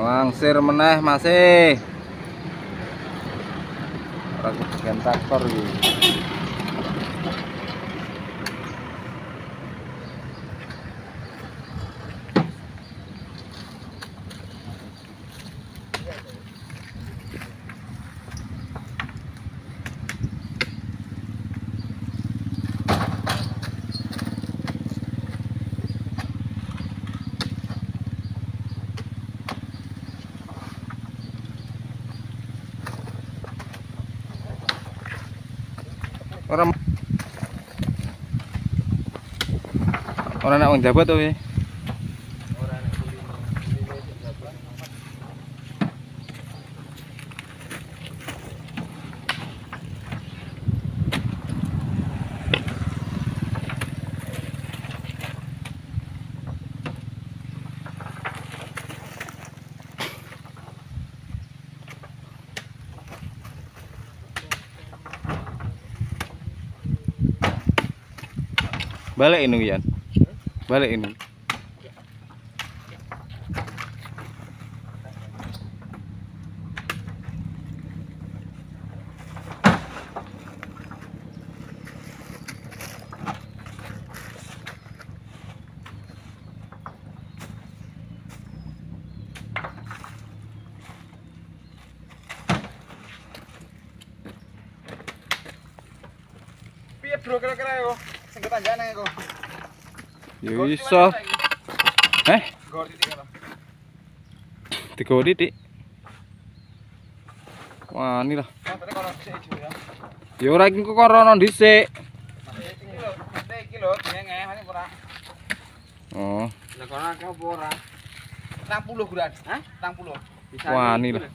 Ngelangsir meneh masih. Ora kebagian traktor iki. Ora nek wong jabat to piye? Ora nek kulino. Kulino sik jabat. Balik ini Yan. Balik ini. Piye bro kira-kira yo? Sing ketanjane iku. Ya iso. Eh? Gor titik apa? Tiga titik. Wah, ini lah. Ya ora iki kok rono dhisik. Iki lho, iki lho, dengenge ngene ora. Oh. Lah kono akeh apa ora? 60 guran. Hah? 60. Wah, ini lah.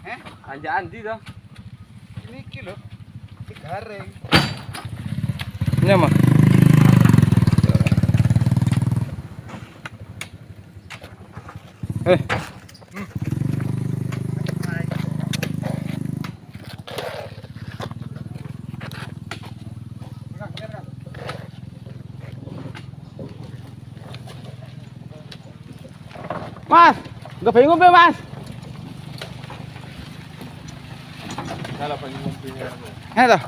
Heh, tanjakan ndi to? Ini iki lho. Iki garing. Ini mah. Mas, nggak bingung be mas? Salah banyu ngombene aku. Eh toh.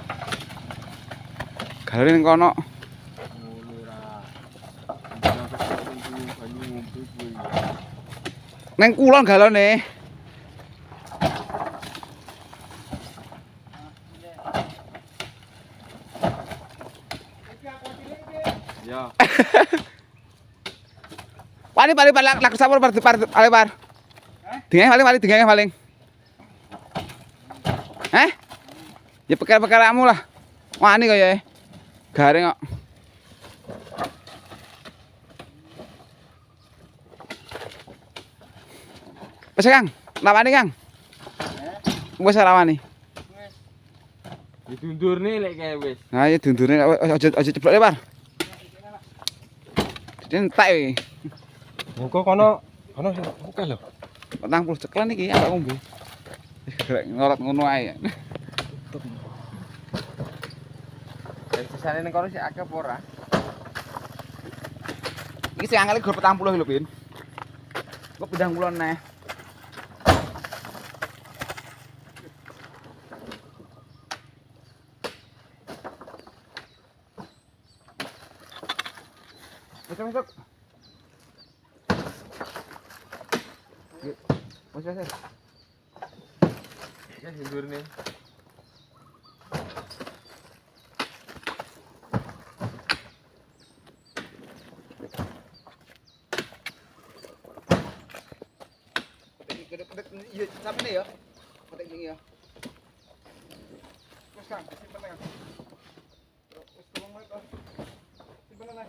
Galone ning kono. Ngono ra. Banyu ngombe kuwi. Neng kulon galone. Ya. Paling paling paling laku sapur par par paling par. Dingin paling paling dingin paling. Eh? Ya perkara-perkaramu lah. Wani kaya garing kok. Wis Kang, lawani Kang. Wis lawani. Wis. Ditundurne lek kae wis. Nah, ya dundurne aja aja ceblok par. Entek iki. Engko kono kono sing akeh lho. 40 ceklan iki aku ngombe. Wis gerak ngorot ngono ae. Sisane ning kono sik akeh apa ora? Iki sing angel gor 40 lho, Pin. Kok pindah ngulon neh. Masuk, masuk. Masuk, masuk. Ya ndurne. Iya, sampe ya. Petik wingi ya. Wis Kang, simpen Kang. Wis tolong menit. Simpen neh.